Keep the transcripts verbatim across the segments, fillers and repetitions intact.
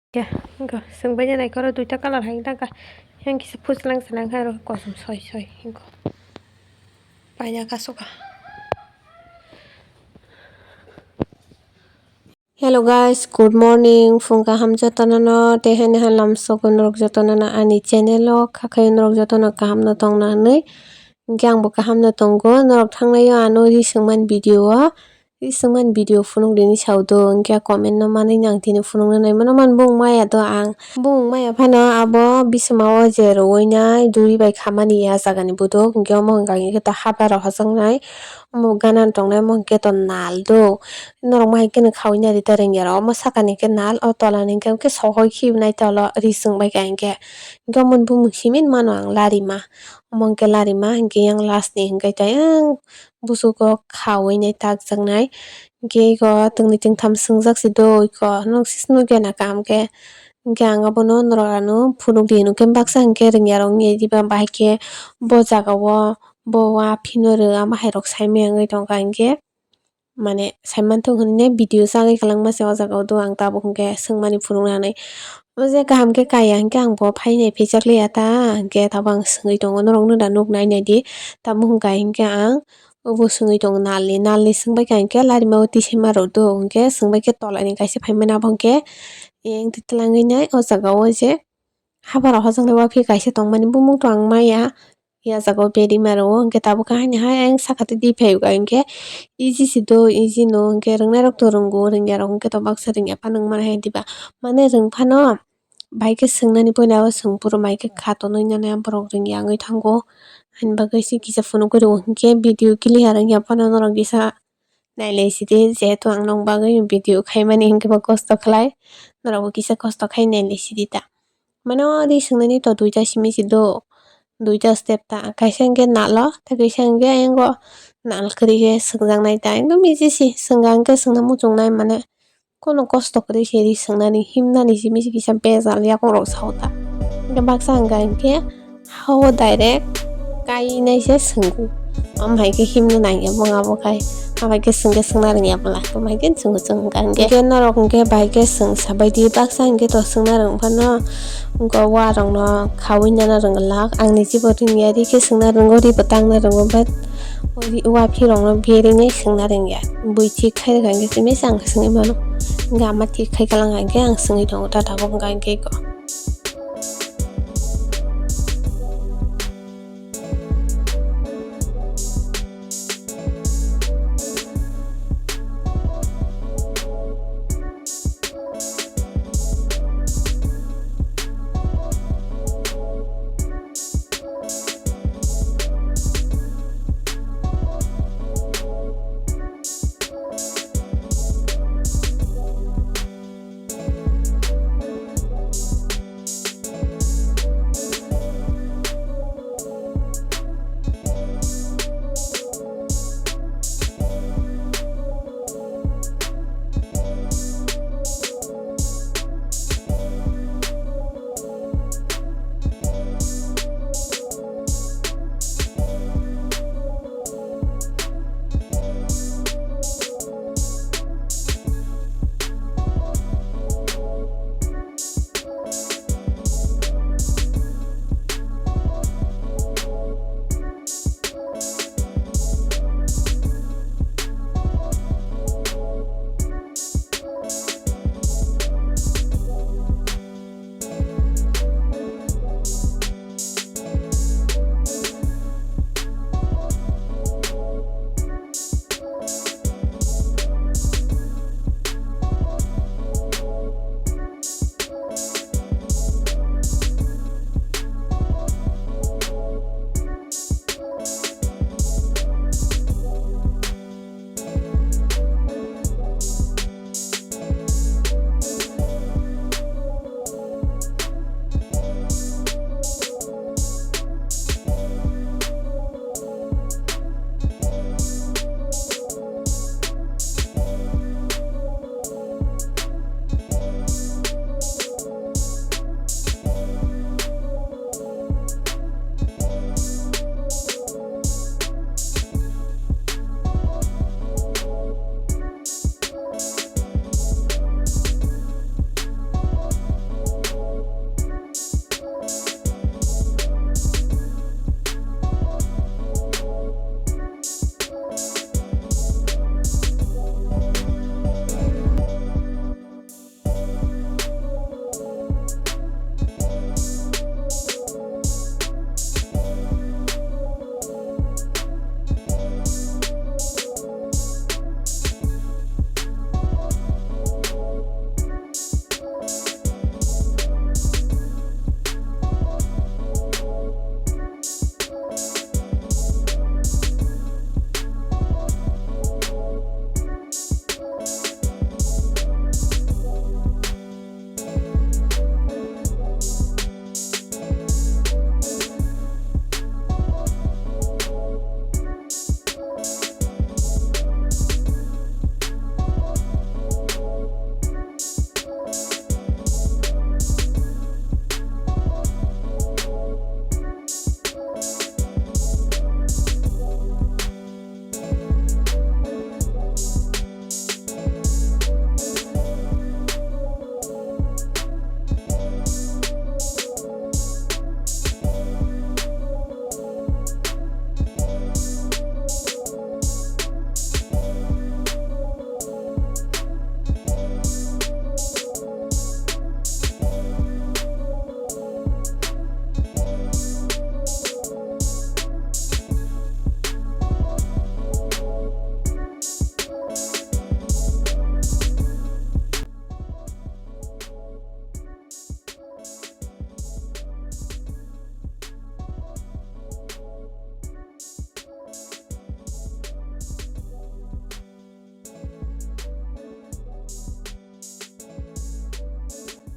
Ya, engko, sengbai nai koro duita colour hai tangka. Yang kisa phuslang senang hai ro kosom soi soi, engko. Paina kasoka. Hello guys, good morning. Phung kaham jotono no, tei hai nahal lamsogo norok jotono no ani channel o, khakhai norok jotono kaham no tongna hinwi. Hingke ang bo kaham no tongo, norok thangnai o ano ri swngmani video o. Ri swngmani video phunuk rini sao do, hingke comment no manwi nang tini phunukna nai mano man bung maya do ang. Bung maya phano abo bisima o je rowoi nai duri bai khamani ya jaga ni buduk, hingke omo hwnka hingke to haba rok hochok nai. Omo gana tongnai omo hingke to nal do. Norok ma hingke no khaui nai rita rengya rok. Omo saka ni hingke nal, o tola ni hingke sohoi khibi nai tolo ri swng bai kha hingke. Hingke omo bumung simi mano ang larima. Omo hingke larima hingke yang last ni hingke tei ang busugo khaui nai takjaknai. Hingke eko tongni tongtham swngjak si do eko. Nwng sis nugya na kaham khe. Hingke ang abono norok ano phunuk di hinwi khe baksa hingke rengya rok wngya diba bahai khe bo jaga o bo wa phino rwya ma hai rok sai maya wngwi tongkha hingke. Mane saimanthok hinwi video chagwi kwlangma se o jaga o do ang tabuk hinkhe swngmani phunuknani. O je kaham khe kaya hinkhe ang bo phainai phichak liya ta hinkhe tabuk ang swngwi tongo norokno da nuk nai nai di. Tabuk hinkha hinkhe ang obo swngwi tongo nalni, nalni swngbaikha hinkhe larima o tisima rok do hinkhe swngbaikhe tolani kaisa phaimani abo hinkhe eyang twlangwi nai o jaga o je. Habar o hojak le uaphir kaisa tongmani bumung to ang maya. Ya jaga o berima rwo hwnkhe tabuk khe haini hai ayang saka twi di phaibo hinkhe easy se do, easy no hinkhe rwngnairok to rwngo, rwngya rok hinkhe to baksa rwngya phano wngmani hai diba. Mane rwng phano bai khe swngnani puila o swng phuru mai khe kha tonwi nani borok rwngya wngwi thango. Haini bagwi se kisa phunugwi rwo hinkhe video clear wngya phano norok kisa. Nailai sidi, jehetu ang nong bagwi video khaimani hinkhe bo kosto khlai, norokbo kisa kosto khai nailai sidi ta. Mane o ri swngnani to duita simi si do, duita step ta, kaisa hinkhe nalo, tei kaisa hinkhe ayango nal kwrwi khe swngjaknai ta, ekdom easy si, swngkha hinkhe swngna muchungnai mane, kono kosto kwrwi se ri swngnani, himnani simi si kisa bejal yakungrok sao ta. Hinkhe baksa hinkha hinkhe, Hao direct kainai se swngo. Omo hai khe himna nangya bung abo khai. Abo hai khe swngkhe swngna rwngya bwla. Omo hai khe chwng chwng wngkha hinkhe. Hinkhe norok hinkhe bai khe swng sabaidi baksa hinkhe to swngna rwng phano. Hinkhe warokno khaui nana rwngwlak. Ang ni jibo rwngya ri khe swngna rwngo, ribo tangna rwngo, but waphirokno berwi nai swngna rwngya. Bui thik khai rwkha hinkhe simi se ang swngwi mano. Hinkhe ama thik khai kalang hinkhe ang swngwi tongo ta tabuk wngkha hinkhe eko.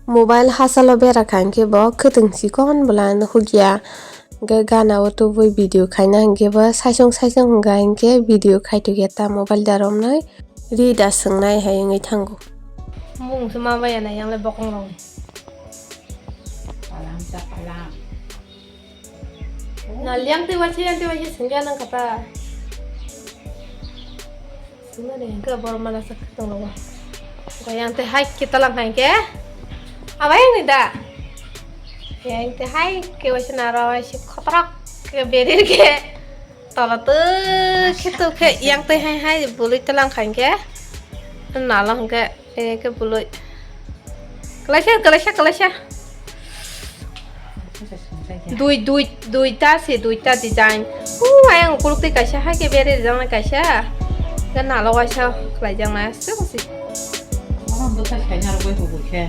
Mobile hachalo bera kha hinkhe bo khwtwng chikon bwla nukhuya. Hinkhe gana o tubui video khaina hinkhe bo saisong saisong hwnkha hinkhe video khaitokya ta mobile da romnai ri da swngnai hai wngwi thango. Mung se ma baya na yang le bokong rong. Palam sa palam. Na liang tei waisa, yang tei waisa sengya nang kata. Sengya de, ke bor mana sak tong lo. Ko yang tei hai kita lang hai ke. Abai ni da. Yang tei hai ke waisa na ro waisa khotrak ke berir ke. Tola tu ke tu ke yang tei hai hai bului telang hai ke. Na lang ke. Eke bului. Kalaisa, kalaisa, kalaisa. Dui, dui, duita se, duita design. Uh, ayang ukuluk tei kaisa, hai ke bere rijak nai kaisa. Ke nalo kaisa, khlai jak nai, aswk se. Mono bwthai saina rwgwi hubui khe.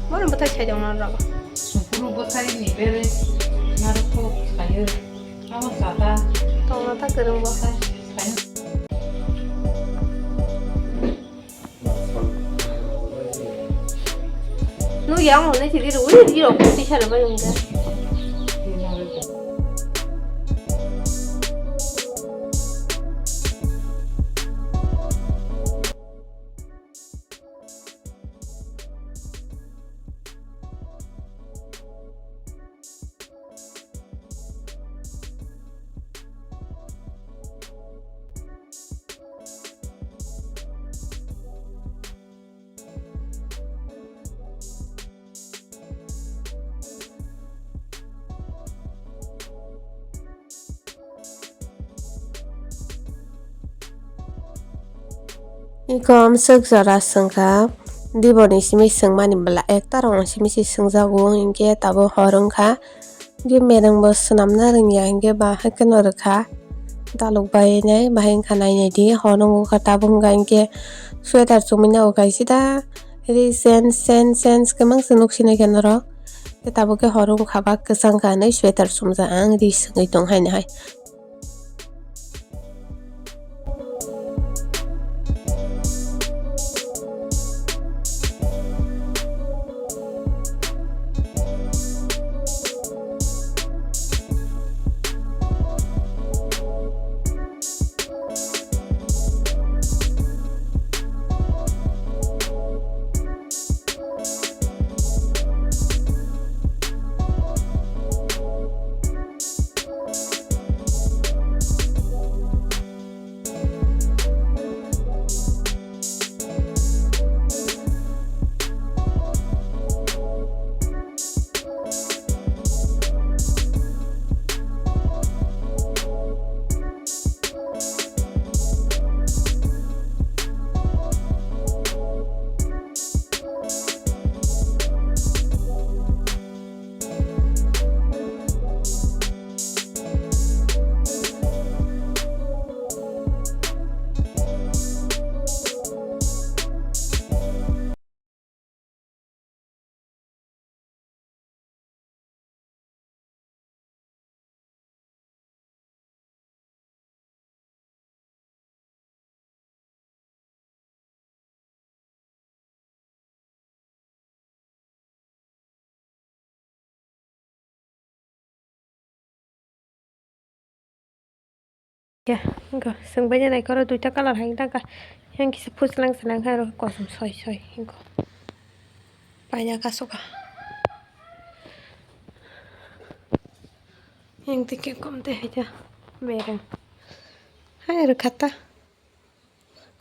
Mono bwthai sai jak nai rwgo. Sungkuru bwthai ni bere narwkthok sayo. Amo sata. Tongna ta kwrwng bo. Bwthai sayo. Nung yang hwnwi sidi rw, ui, rw, rw, tisa rw bai wngkha. Iko amswk jora swngkha, diboni simi swngmani bwla ekta rokni simi se swngjago, hinkhe tabuk hor wngkha. Hinkhe mereng bo swnamna rwngya, hinkhe ba haikheno rwkha. Daluk bai nai, bahai wngkha nainai di, hor wngkha tabuk wngkha hinkhe sweater chumui nogo kaisa da. Ri sen, sen, sen, kwbang se nuk sinai khe norok. Khe tabuk khe hor wngkha ba kwchang kha hinwi sweater chumjak ang ri swngwi tong haino hai. Ya, wngkha, swng bai nai koro duita colour hai wngkha, yang kisa phuslang swnang hai oro kosom soi soi wngkha, paina kasoka. Yang tike kom te hai ta mereng hai oro khata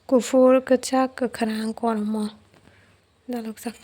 kuphur, kwchak, kwkhwrang, kormo dalokjak.